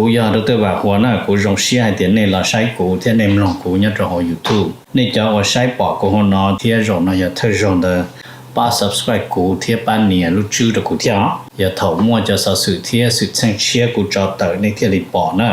Kuv yog Dr. Vam Huas na, kuv zoo siab hais tias nej los saib kuv thiab nej mloog kuv nyob rau hauv YouTube. Nej cov uas saib pom kuv hauv no thiab zaum no yog thawj zaug ntawd, pab subscribe kuv thiab pab nias lub tswb rau kuv thiab os. Yog thaum muaj cov xov xwm thiab xwm txheej tshiab kuv tso tawm nej thiaj li pom na.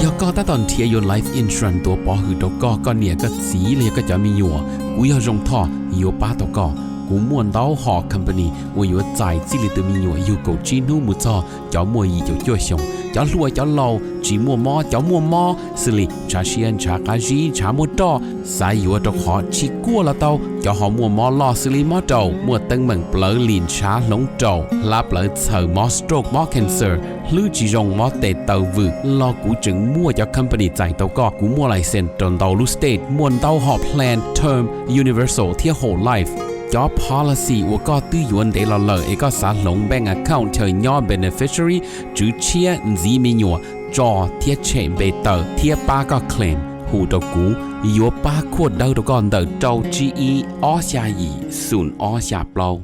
Yog koj tab tom nrhiav yuav life insurance tuav pov hwm rau koj, koj niam koj txiv los yog koj cov me nyuam, kuv yog Zoo Thoj yuav pab tau koj. Kuv muaj ntau hom company uas yuav txais txij li tus me nyuam yug kaum tsib hnub mus txog cov muaj yim caum cuaj xyoos, cov hluas cov laus, tsis muaj mob cov muaj mob, xws li ntshav siab ntshav qab zib ntshav muaj roj, xav yuav rau qhov tsis kuaj los tau, cov ho muaj mob loj xws li mob raum, muaj teeb meem plawv lim ntshav hloov raum, hlab plawv txhaws, mob stroke mob cancer, hlwb tsis zoo mob tes taw vwm los kuv tseem muaj cov company txais tau koj. Kuv muaj license rau ntau lub state, muaj ntau hom plan term, universal thiab whole life. Cov policy uas koj twb yuav ntev los lawm es koj xav hloov bank account chaw nyob beneficiary, tswv tshiab, ntxiv me nyuam, tso thiab tshem npe tawm thiab pab koj claim, hu rau kuv, yuav pab khuaj dawb rau koj ntawm rau tsib ib ob xya yim xoom ob xya plaub.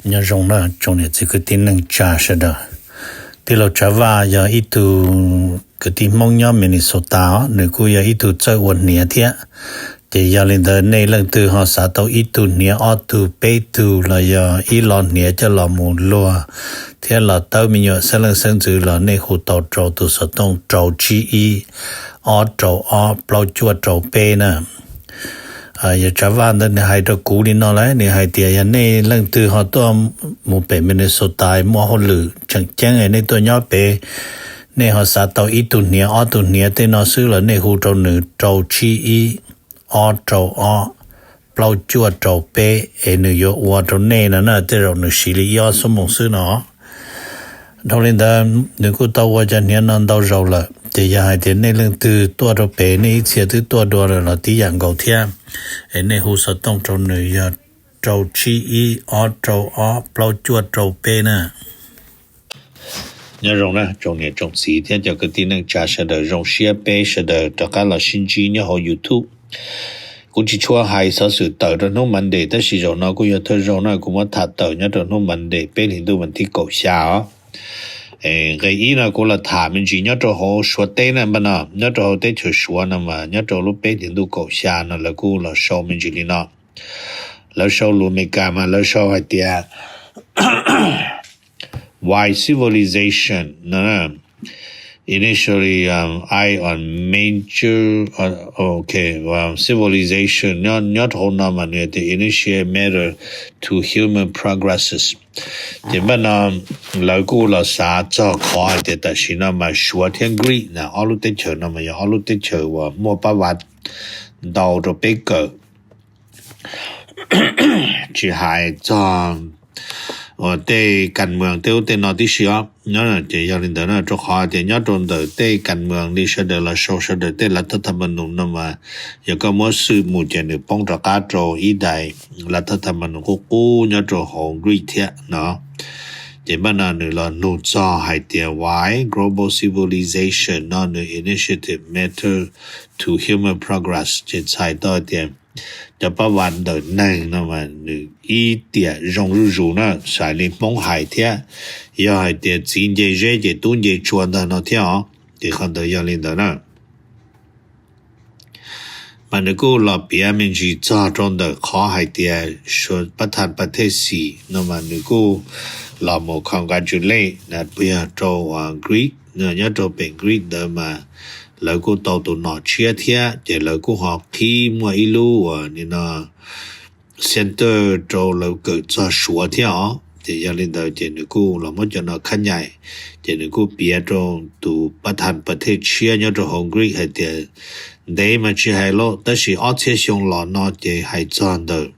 Nyob zoo na tsoom niam txiv kwv tij neej tsa sawv daws. Tij laug Tsav Vaj yog ib tug kwv tij Hmoob nyob Minnesota os, nws kuj yog ib tug txawj ua hniav thiab. Ces yog li ntawd nej leej twg ho xav tau ib tug hniav ob tug peb tug los yog ib lo hniav coj los mus luag thiab los tawb me nyuam xeeb leej xeeb ntxwv los nej hu tau rau tus xov tooj rau tsib ib ob rau ob plaub cuaj rau peb na. Yog Tsav Vaj ntawd nws hais rau kuv li no lawm, nws hais tias yog nej leej twg ho tuaj mus pem Minnesota muaj hauj lwm tseem ceeb nej tuaj nyob pem, nej ho xav tau ib tug hniav ob tug hniav tej no xwb los nej hu rau nws rau tsib ib ob rau ob plaub cuaj rau peb es nws yuav ua rau nej no na, tej zaum nws siv li ib ob xuab moos xwb no. Dhau li ntawd nws kuj tau ua cov hniav no ntau zaus lawm, ces yog hais tias nej leej twg tuaj rau pem nej ib txhia twb tuaj dua lawm los tib yam nkaus thiab, es nej hu xov tooj rau nws yog rau tsib ib ob rau ob plaub cuaj rau peb na. Nyob zoo na tsoom niam tsoom txiv thiab cov kwv tij neej tsa sawv daws, zoo siab peb sawv daws rov qab los sib ntsib nyob hauv YouTube. Kuv tsis tshua hais xov xwm tawm rau hnub Monday tab sis zaum no kuj yog thawj zaug na kuv muab tham tawm nyob rau hnub Monday peb hlis ntuj vas thib kaum xya os. Nqe ib no kuv los tham me ntsis nyob rau hauv Suav teb na npaj no, nyob rau hauv teb chaws Suav no mas nyob rau lub peb hlis ntuj kaum xya no lawv kuj los sau me ntsis li no. Lawv sau lus Amelikas mas lawv sau hais tias Why civilization no. Initially, um, I on major, uh, okay, well, civilization nyob nyob hauv no mas nws tias initiate matter to human progresses. Ces npaj no lawv kuj los xav txog qhov hais tias tam sim no mas Suav thiab Greek na ob lub teb chaws no mas yog ob lub teb chaws uas muaj pab vav ntau rau peb kawm. Tsis hais txog tej kas moos tej ub tej no tib si os. Ces yog li ntawd na rau qhov tias nyob rau ntawm tej kas moos li sawv daws los sau sawv daws tej lav thaj tham ma nus no mas yog koj muab xwm mus ces nws poob rov qab rau ib daim lav thaj tham ma nus qub qub nyob rau hauv Greek thiab no. Ces npaj no nws los nug txog hais tias why global civilization no nws initiative matter to human progress ces txhais tau tias cov pab vav ntawm neeg no mas nws ib tiam zoo zuj zus na, xais li Hmoob hais thiab, yog hais tias txiv nce zeb ces tub nce tsua ntag no thiab os. Ces qhov ntawd yog li ntawd na. Mas nws kuj los piav me ntsis txog rau ntawm qhov hais tias pab thas pas thej xis no mas nws kuj los mus congratulate na puas yog rau Greek, nyob rau pem Greek ntawd mas lawv kuj tau tus nom tshiab thiab ces lawv kuj ho qhib muaj ib lub uas nim no center rau lawv kawm txog Suav thiab os. Ces yog li ntawd ces nws kuj los muab cov no khab nyaim, ces nws kuj piav rau tus pab thas pas thej tshiab nyob rau hauv Greek hais tias ntev mas tsis hais lauj tab sis ob txhiab xyoo los no ces hais txog ntawm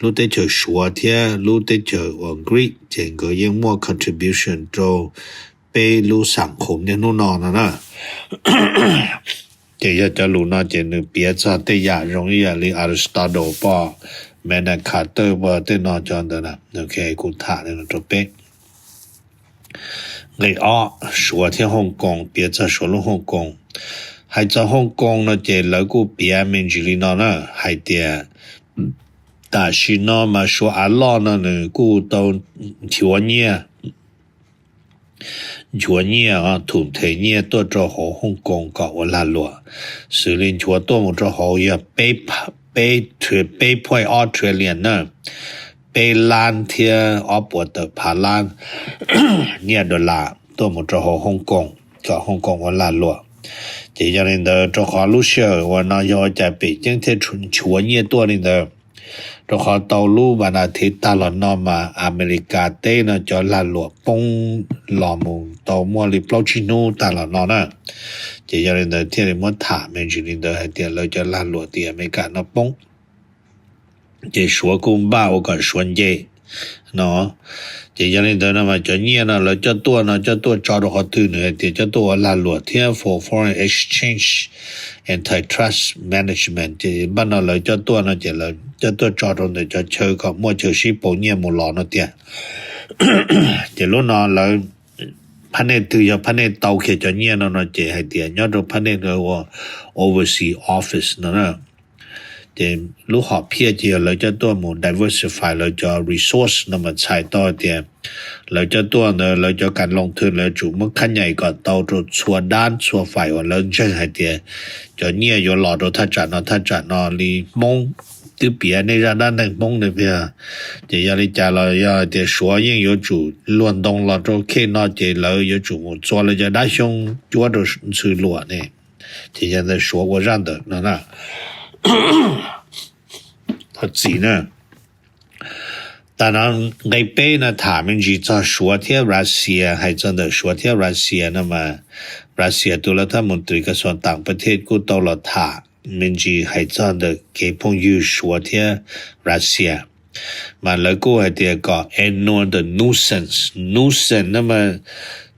lub teb chaws Suav thiab lub teb chaws uas Greek ces nkawd yeej muaj contribution rau peb lub xam khoom niaj hnub no no na. Ces yog cov lus no ces nws piav txog tej yam zoo ib yam li Aristotle pom, Menander pom tej no cov ntawd na. Kuv tham li no rau peb. Nqe ob, Suav thiab Hong Kong, piav txog Suav lub Hong Kong. Hais txog Hong Kong no ces lawv kuj piav me ntsis li no na, hais tias tam sim no mas Suav av loj no nws kuj tau nchuav nyiaj nchuav nyiaj, thum thev nyiaj tuaj rau hauv Hong Kong kom ua lag luam, xws li nchuav tuaj mus rau hauv yog peb phaij ob trillion na, peb lab thiab ob puas tawm phav lab nyiaj dollar tuaj mus rau hauv Hong Kong kom Hong Kong ua lag luam. Ces yog li ntawd rau qhov lub sij hawm uas no yog ua cas pem ceeb thiaj nchuav nyiaj tuaj li ntawd, rau qhov tau lub vas nas thev tag los no mas Amelikas teb no cov lag luam poob los mus tau muaj li plaub tsib hnub tag los no na. Ces yog li ntawd thiaj li muab tham me ntsis li ntawd hais tias lawv cov lag luam tim Amelikas no poob. Ces Suav kuj npaj ua kom Suav nce no. Ces yog li ntawd no mas cov nyiaj no lawv coj tuaj no coj tuaj tso rau qhov twg? Nws hais tias coj tuaj ua lag luam thiab for foreign exchange antitrust management. Ces npaj no lawv coj tuaj no ces lawv coj tuaj tso rau ntawm cov chaw kom muaj chaw sib pauv nyiaj mus los no tiag. Ces lub no lawv phab nej twg yog phab nej tau kiag cov nyiaj no no ces hais tias nyob rau phab nej ua overseas office no na. Ces lub hom phiaj ces yog lawv coj tuaj mus diversify lawv cov resource no mas txhais tau tias lawv coj tuaj ntawd lawv cov kas loo thwm lawv tsum muab khab nyaim kom tau rau txhua dab txhua fais uas lawv ntseeg hais tias cov nyiaj yuav los rau thaj tsam no thaj tsam no li Hmoob twb piav nej zaj dab neeg Hmoob na. Ces yog li cas los yog tias Suav yeej yuav tsum luag ntoo los rau khej no ces lawv yuav tsum mus txua lawv cov dab xyoob cuab rau ntxhw luam ne. Ces yog ntawd Suav ua zaj ntawm no na. Thov txim na. Tag no nqe peb no tham me ntsis txog Suav thiab Russia, hais txog ntawm Suav thiab Russia no mas Russia tus lawv thab mus tris kas xuas tam pas thej kuj tau los tham me ntsis hais txog ntawm kev phooj ywg Suav thiab Russia. Mas lawv kuj hais tias kom end the nuisance, nuisance no mas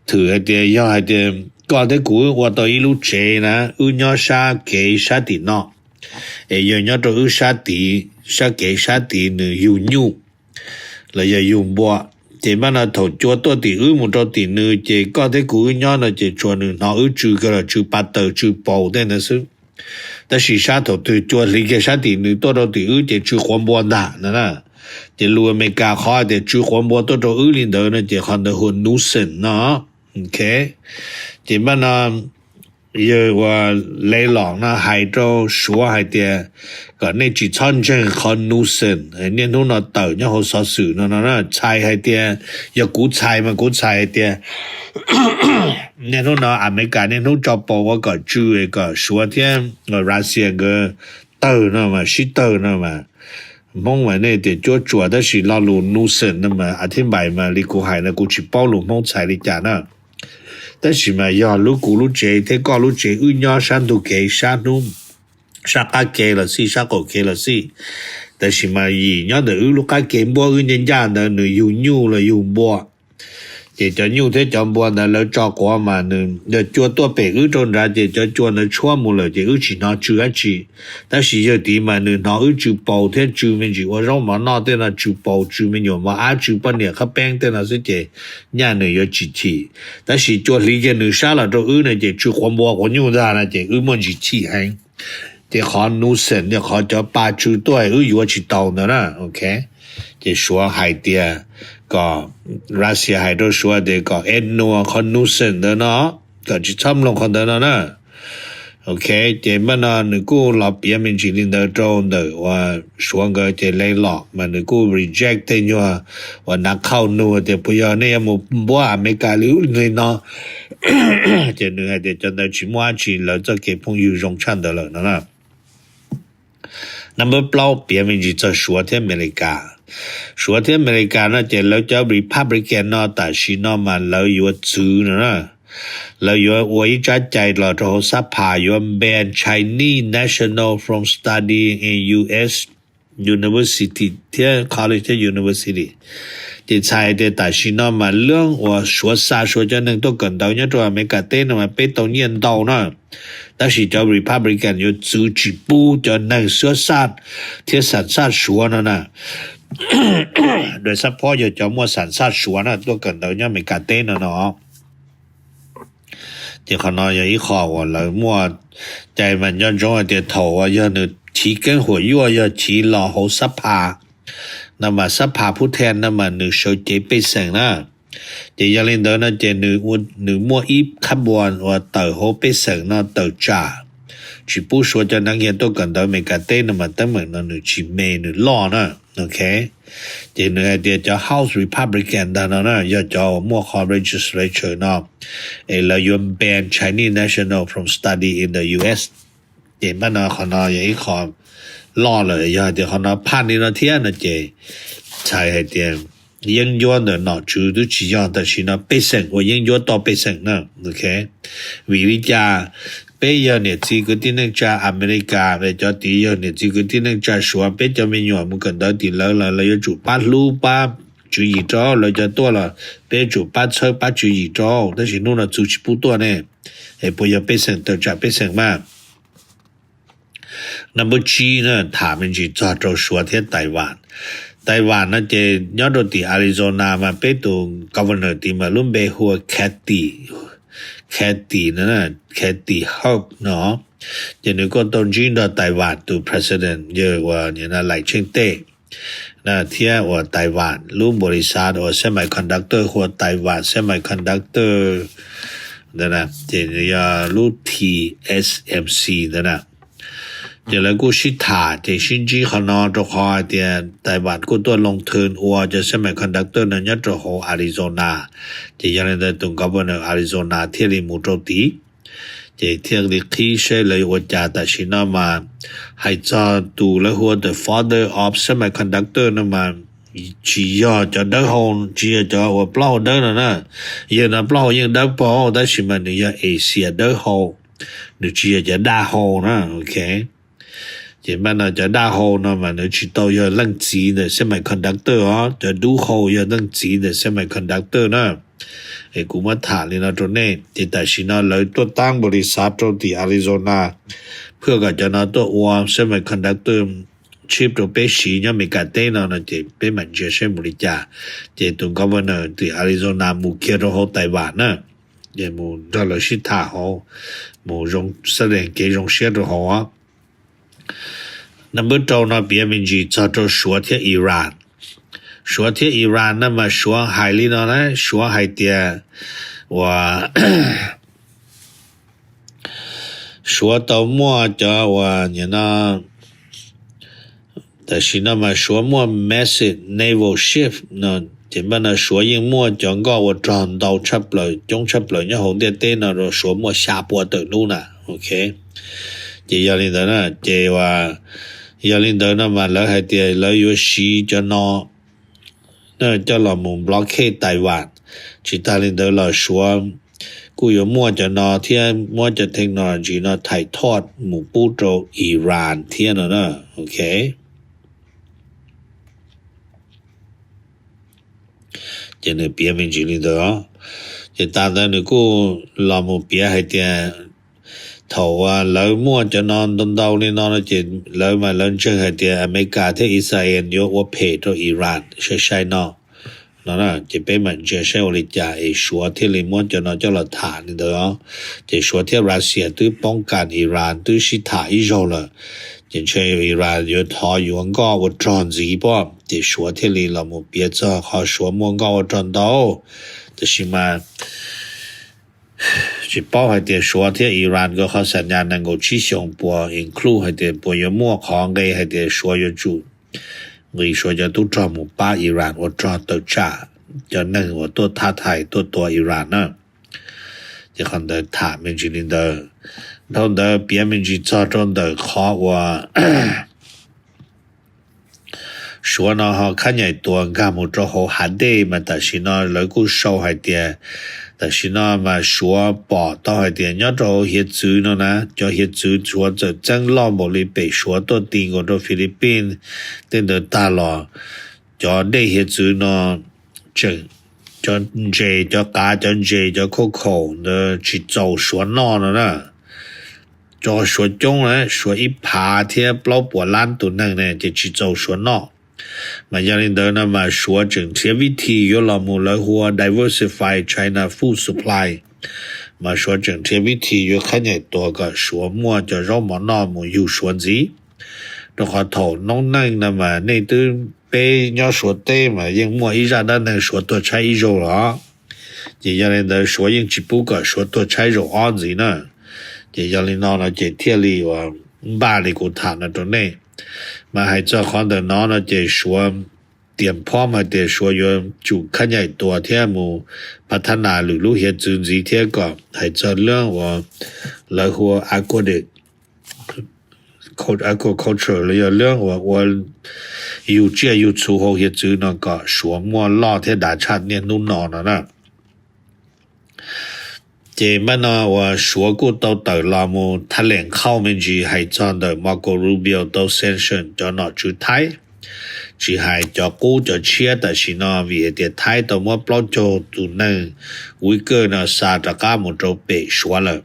thwm hais tias yog hais tias koj thiab kuv wb ua tau ib lub tsev na, wb nyob sab kev sab tim no, es yog nyob rau wb sab tid, sab kev sab tid nws yug nyuj los yog yug npua, ces npaj no thaum cua tuaj tim wb mus rau tim nws ces koj thiab kuv wb nyob no ces tsuas nws hnov wb tsw kawg los tsw pa taws tsw paus tej ntawd xwb. Tab sis sab thaum twg cua hliv kiag sab tim nws tuaj rau tim wb ces tsw quav npua ntag no na. Ces lus Amelikas qhov tias tsw quav npua tuaj rau wb li ntawd no ces qhov ntawd hu ua nuisance no. Ok, ces npaj no yawg uas Lelov no hais rau Suav hais tias kom nej tsis txhob ntseeg qhov nuisance, niaj hnub no tawm nyob hauv xov xwm no no na, txhais hais tias, yog kuv txhais mas kuv txhais hais tias niaj hnub no Amelikas niaj hnub tso paus ua kom tsw kom Suav thiab Russia nkawd tawg no mas sib tawg no mas. Hmoob mas nej tias cuab tsuas tab sis lo lus nuisance no mas a thib npais mas li kuv hais no kuv tsis paub lus Hmoob txhais li cas na. Tab sis mas yog lub kuv lub tsev thiab koj lub tsev wb nyob sab ntug kev sab hnub, sab qab kev los xij sab qaum kev los xij, tab sis mas yim nyob ntawm wb lub qab kev npuab wb ncaj ncaj ntawd nws yug nyuj los yug npua. Ces cov nyuj thiab cov npua ntawd lawv tso quav mas nws yog cua tuaj pem wb rau nrad ces cov cua ntawd tshuab mus lawm ces wb tsis hnov tsw dab tsi. Tab sis yawg tid mas nws hnov wb tsw paus thiab tsw me ntsis ua zaub mov noj tej no, tsw paus tsw me nyuam mos ab tsw poj niam qhab peeb tej no xwb ces nyaj nws yuav tsis chim. Tab sis cua hliv kiag nws sab los rau wb no ces tsw quav npua quav nyuj ntag no ces wb muaj ntsis chim heev. Ces qhov nuisance yog qhov cov pa tsw tuaj wb yuav tsis tau ntawd na. Ok, ces Suav hais tias kom, Russia hais rau Suav tias kom ignore qhov nuisance ntawd no, kom tsis txhob mloog qhov ntawd no na. Ok, ces npaj no nws kuj los piav me ntsis li ntawd rau ntawm uas Suav nkawd ces Lelov mas nws kuj reject tej nyuag uas nav khauj nug tias puas yog nej yuav mus npuab Amelikas li ub li no. Ces nws hais tias cov ntawd tsis muaj dab tsi, lawv txoj kev phooj ywg zoo tshaj ntawd lawm no na. Number plaub piav me ntsis txog Suav thiab Amelikas. Suav thiab Amelikas no ces lawv cov Republican no tam sim no mas lawv yuav txwv no na. Lawv yuav ua ib tsab cai los rau hauv xab phas yuav ban Chinese national from study in U S university thiab college thiab university. Ces txhais tias tam sim no mas lub uas Suav xa Suav cov neeg tuaj kawm ntawv nyob rau Amelikas teb no mas peb tau nyiaj ntau na. Tab sis cov Republican yuav txwv tsis pub cov neeg Suav xaj thiab xam xaj Suav no na. Dua xab phob yog cov muaj xam xaj Suav na tuaj kawm ntawv nyob Amelikas teb no no. Ces qhov no yog ib qho uas lawv muaj cai mas nco ntsoov hais tias thaum uas yog nws chiv keeb huam yuaj yog chiv los hauv xab phas no mas xab phas phub then no mas nws sawv cev pej xeem na. Ces yog li ntawd no ces nws muaj ib carbon uas tawm hauv pej xeem no tawm tsam, tsis pub Suav cov neeg tuaj kawm ntawv Amelikas teb no mas teeb meem no nws tsis me, nws loj na. Ok, ces nws hais tias cov House Republican ntag no na yog cov uas muaj qhov legislature no, es lawv yuav ban Chinese national from study in the U S. Ces npaj no qhov no yog ib qho loj lawm, yog hais tias qhov no phaj li no thiab no ces txhais hais tias yeeb ncuab ntawm nom tswv twb tsis yog, tam sim no pej xeem ua yeeb ncuab toj pej xeem na. Ok, vim li cas peb yog niam txiv kwv tij neej tsa Amelikas, cov tid yog niam txiv kwv tij neej tsa Suav, peb cov me nyuam mus kawm ntawv tim lawv los lawv yuav tsum pab hlub pab tswv yim rau, lawv cov tuaj los peb yuav tsum pab txhawb pab tswv yim rau, tab sis hnub no txwv tsis pub tuaj ne, es puas yog pej xeem tawm tsam pej xeem mas? Number tsib na, tham me ntsis txog rau Suav thiab Taiwan. Taiwan no ces nyob rau tim Arizona mas peb tus governor tid mas lub npe hu ua Kathy, Kathy no, Kathy Hochul no, ces nws kuj tau ntsib nrog Taiwan tus president yawg uas Lai Ching-te thiab uas Taiwan lub npaum li xav uas semiconductor hu ua Taiwan Semiconductor ntawd, ces yog lub T S M C ntawd na. Ces lawv kuj sib tham ces sib ntsib qhov no rau qhov hais tias Taiwan kuj tuaj loo thw ua cov semiconductor no nyob rau hauv Arizona. Ces yog li ntawd tus governor Arizona thiaj li mus rau tid, ces thiaj li qhib seb lawv yuav ua cas. Tam sim no mas hais txog tus lawv hu ua the father of semiconductor no mas tsis yog cov dawb hau, tsis yog cov uas plaub hau dawb no na. Yawg no plaub hau yeej dawb paug tab sis mas nws yog Asia dawb hau, nws tsis yog cov daj hau na. Ok, ces npaj no cov daj hau no mas nws tsis tau yog leej txiv ntawm semiconductor os, cov dub hau yog leej txiv ntawm semiconductor na. Es kuv muab tham li no rau nej, ces tam sim no lawv tuaj tab npaum li xav rau tim Arizona, phaj kom cov no tuaj ua semiconductor chip rau peb siv nyob Amelikas teb no no ces peb mam ntsia seb mus li cas. Ces tus governor tim Arizona mus kiag rau hauv Taiwan na, ces mus nrog lawv sib tham hauv, mus zoo xab dees kev zoo siab rau hauv. Number rau no piav me ntsis txog rau Suav thiab Iran. Suav thiab Iran no mas Suav hais li no na, Suav hais tias uas Suav tau muaj cov uas no, tam sim no mas Suav muaj massive naval ship no, ces npaj no Suav yeej muaj cov nkoj ua rog ntau tshaj plaws, coob tshaj plaws nyob hauv ntiaj teb no rau Suav muaj xya pua tawm lub na. Ok, ces yog li ntawd na, ces uas yog li ntawd no mas lawv hais tias lawv yuav siv cov no coj los mus blockade Taiwan. Tsis tas li ntawd los Suav kuj yuav muaj cov no thiab muab cov technology no thaij thoj mus pub rau Iran thiab no na. Ok, ces nws piav me ntsis li ntawd. Ces tas ntawd nws kuj los mus piav hais tias thaum uas lawv muaj cov no ntau ntau li no no ces lawv mas lawv ntseeg hais tias Amelikas thiab Israel yuav ua phem rau Iran sai sai no no. Ces peb mam ntsia saib ua li cas es Suav thiaj li muab cov no coj los tham li ntawd os. Ces Suav thiab Russia twb poob kas Iran twb sib tham ib zaug lawm, ces ntshe Iran yuav thov yuav nkoj ua rog ntxiv pob, ces Suav thiaj li los mus piav txog qhov Suav muaj nkoj ua rog ntau. Tab sis mas tsis paub hais tias Suav thiab Iran nkawd qhov xam nyas nees nkaum tsib xyoos puas include hais tias puas yuav muaj qhov nqe hais tias Suav yuav tsum nqis Suav cov tub rog mus pab Iran ua rog tawm tsam cov neeg uas tuaj thab thais tuaj tua Iran na. Ces qhov ntawd tham me ntsis li ntawd. Dhau ntawd piav me ntsis txog rau ntawm qhov uas Suav no ho khab nyaim tuas nkag mus rau hauv hav dej mas tam sim no lawv kuj sau hais tias tam sim no mas Suav pom tau hais tias nyob rau hauv hiav txwv no na, cov hiav txwv Suav txawm txeeb loj npaum li pem Suav tuaj ti nkaus rau Philippines tej ntawd tag los cov dej hiav txwv no tseem, cov ntses, cov qav, cov ntses, cov khauj khaum ntawd tsis txaus Suav noj no na. Cov Suav coob na, Suav ib phav thiab plaub puas lab tus neeg ne ces tsis txaus Suav noj. Mas yog li ntawd no mas Suav tseem nrhiav vib thi yuav los mus lawv hu ua diversify China food supply. Mas Suav tseem nrhiav vib thi yuav khab nyaim tuas kom Suav muaj cov zaub mov noj mus yug Suav ntxiv. Rau qhov thaum noob neej no mas nej twb peb nyob Suav teb mas yeej muaj ib zaj dab neeg Suav tuag tshaib ib zaug los. Ces yog li ntawd Suav yeej tsis pub kom Suav tuag tshaib zaum ob ntxiv na. Ces yog li no no ces thiaj li uas npaj li kuv tham no rau nej. Mas hais txog qhov ntawm no no ces Suav tias phob hais tias Suav yuav tsum khab nyaim tua thiab mus pab thab nas lwm lub hiav txwv ntxiv thiab kom hais txog lub uas lawv hu ua aquatic agriculture los yog lub uas ua yug tsiaj yug txhu hauv hiav txwv no kom Suav muaj loj thiab dav tshaj niaj hnub no no na. Ces npaj no uas Suav kuj tau tawm los mus thab lees qhauj me ntsis hais txog ntawm Marco Rubio tau sanction cov nom tswv Thaib, tsis hais cov qub cov tshiab tam sim no vim hais tias Thaib tau muab plaub caug tus neeg Uyghur no xa rov qab mus rau pem Suav lawm.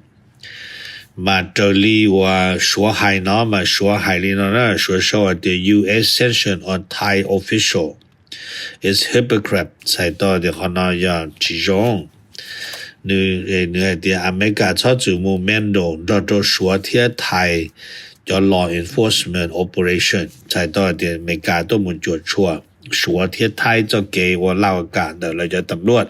Mas raws li uas Suav hais no mas Suav hais li no na, Suav sau hais tias U S sanction on Thai official is hypocrite, txhais tau tias qhov no yog tsis zoo. Nws hais tias Amelikas txhob txwm mus meddle nrog rau Suav thiab Thai cov law enforcement operation, txhais tau tias Amelikas tuaj mus cuam tshuam Suav thiab Thaib txoj kev ua laj ua kam ntawm lawv cov tam luaj.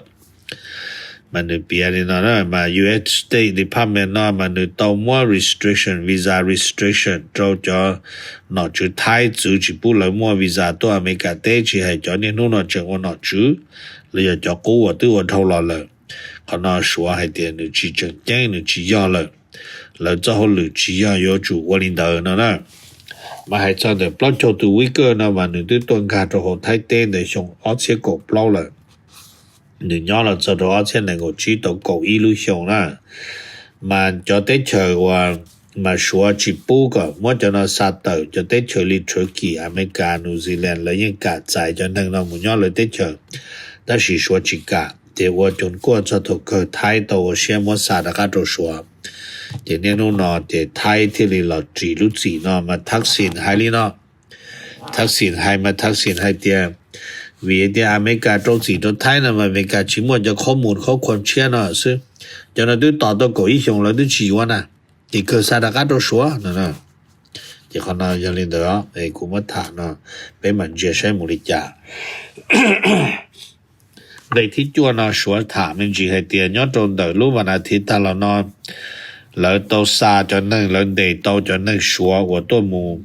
Mas nws piav li no na, mas U S State Department no mas nws tau muab restriction, visa restriction rau cov nom tswv Thaib txwv tsis pub lawv muaj visa tuaj Amelikas teb tsis hais cov niaj hnub no tseem ua nom tswv los yog cov qub uas twb ua dhau los lawm. Qhov no Suav hais tias nws tsis tseem ceeb, nws tsis yog lawm. Lawv txoj hauj lwm tsis yog yuav tsum ua li ntawd no na. Mas hais txog ntawm plaub caug tus Uyghur no mas nws twb tuaj nkag rau hauv Thaib teb ntawm xyoo ob txhiab kaum plaub lawm. Nws nyob los txog rau ob txhiab nees nkaum tsib tau kaum ib lub xyoo na. Mas cov teb chaws uas mas Suav tsis pub kom muab cov no xa tawm, cov teb chaws li Turkey, Amelikas, New Zealand lawv yeej kam txais cov neeg no mus nyob lawv teb chaws, tab sis Suav tsis kam. Ces ua coos kuaj txog thaum kawg Thaib tau ua siab muab xa rov qab rau Suav. Ces niaj hnub no ces Thaib thiaj li los ris lub txim no mas Thaksin hais li no. Thaksin hais mas Thaksin hais tias vim tias Amelikas rau txim rau Thaib no mas Amelikas tsis muaj cov qhob mus qhob khuam tshiab no xwb. Cov no twb tos tau kaum ib xyoos lawv twb tsis yuav na, ces kawg xa rov qab rau Suav no. Ces qhov no yog li ntawd kuv muab tham no, peb mam ntsia saib mus li cas. Nqe thib cuaj no Suav tham me ntsis hais tias nyob rau ntawm lub vas nas thiv tag los no, lawv tau xa cov neeg, lawv ntes tau cov neeg Suav uas tuaj mus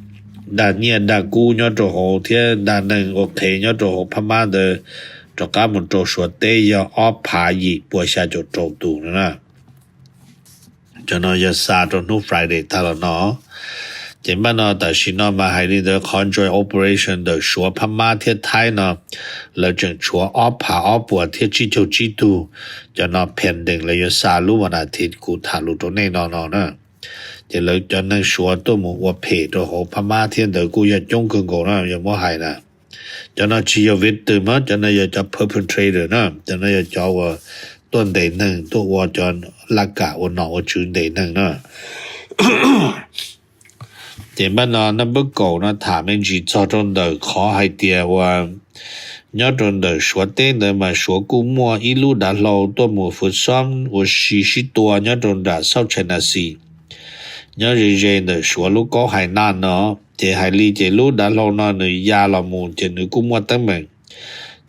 dag nyiaj dag kub nyob rau hauv thiab dag neeg ua qhev nyob rau hauv Phab Mab ntawd rov qab mus rau Suav teb yog ob phav yim pua xya caum rau tus no na. Cov no yog xa rau hnub Friday tag los no. Ces npaj no tam sim no mas hais li ntawd qhov joint operation ntawm Suav, Phab Mab thiab Thaib no lawv tseem tshuav ob phav ob puas thiab tsib caug tsib tug. Cov no pending lawv yuav xa lub vas nas thiv kuv tham lus rau nej no no na. Ces lawv cov neeg Suav tuaj mus ua phem rau hauv Phab Mab thiab ntawd kuj yog coob kawg nkaus na, yog muab hais na. Cov no tsis yog victim na, cov no yog cov perpetrator na, cov no yog cov uas tuaj ntes neeg, tuaj ua cov laj kam ua nom ua tswv ntes neeg na. Ces npaj no naj npawb kaum no tham me ntsis txog rau ntawm qhov hais tias uas nyob rau ntawm Suav teb ntawd mas Suav kuj muaj ib lub dav hlau tuaj mus fwv xob ua si sib tua nyob rau nram South China Sea, nyob ze ze ntawm Suav lub kaub hais naj no. Ces hais li ces lub dav hlau no nws ya los mus ces nws kuj muaj teeb meem.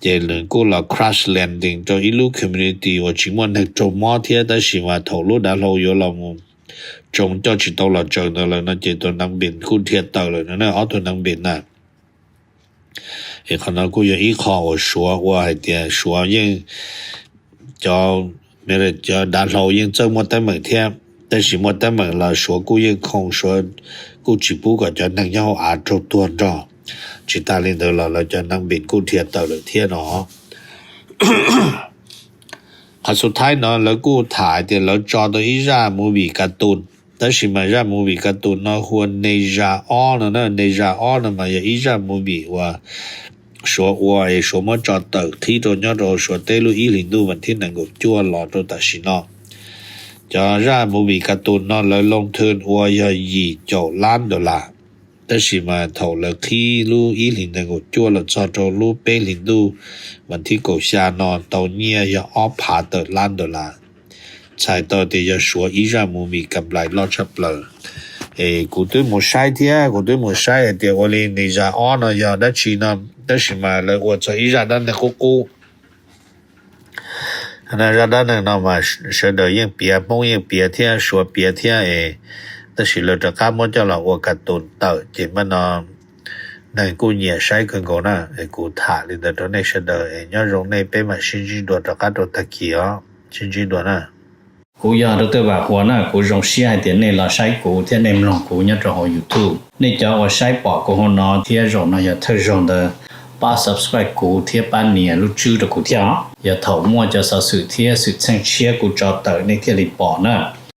Ces nws kuj los crash landing rau ib lub community uas tsis muaj neeg raug mob thiab, tab sis mas thaum lub dav hlau yuav los mus tsoo coj tsis tau los tsaws ntawd lawm no ces tus neeg npis kuj dhia tawm lawm no na, ob tug neeg npis na. Es qhov no kuj yog ib qho uas Suav ua hais tias Suav yeej, cov, cov dav hlau yeej txawj muaj teeb meem thiab, tab sis muaj teeb meem los Suav kuj yeej khoo, Suav kuj tsis pub kom cov neeg nyob hauv av raug tuag nrog. Tsis tas li ntawd los lawv cov neeg npis kuj dhia tawm lawm thiab no. Qhov xub thawj no lawv kuj tham hais tias lawv tso tau ib zaj movie cartoon, tab sis mas zaj movie cartoon no hu ua Neja ob no na. Neja ob no mas yog ib zaj movie uas Suav ua es Suav muab tso tawm qhib rau nyob rau Suav teb lub ib hlis ntuj vas thib nees nkaum cuaj los rau tam sim no. Cov zaj movie cartoon no lawv loo thwm ua yog yim caum lab dollar, tab sis mas thaum lawv qhib lub ib hlis nees nkaum cuaj los txog rau lub peb hlis ntuj vas thib kaum xya no tau nyiaj yog ob phav tawm lab dollar. Txhais tau tias yog Suav ib zaj movie kam nplais loj tshaj plaws. Es kuv twb mus saib thiab, kuv twb mus saib hais tias ua li Neja ob no yog dab tsi no. Tab sis mas lawv ua txog ib zaj dab neeg qub qub. Zaj dab neeg no mas sawv daws yeej piav, Hmoob yeej piav thiab, Suav piav thiab es, tab sis lawv rov qab muab coj los ua kas tus tawm ces mas no neeg kuj nyiam saib kawg nkaus na. Es kuv tham li ntawd rau nej sawv daws es nyob zoo nej, peb mam sib ntsib dua rov qab rau tag kis os, sib ntsib dua na. Kuv yog Dr. Vam Huas na, kuv zoo siab hais tias nej los saib kuv thiab nej mloog kuv nyob rau hauv YouTube. Nej cov uas saib pom kuv hauv no thiab zaum no yog thawj zaug ntawd, pab subscribe kuv thiab pab nias lub tswb rau kuv thiab os. Yog thaum muaj cov xov xwm thiab xwm txheej tshiab kuv tso tawm nej thiaj li pom na.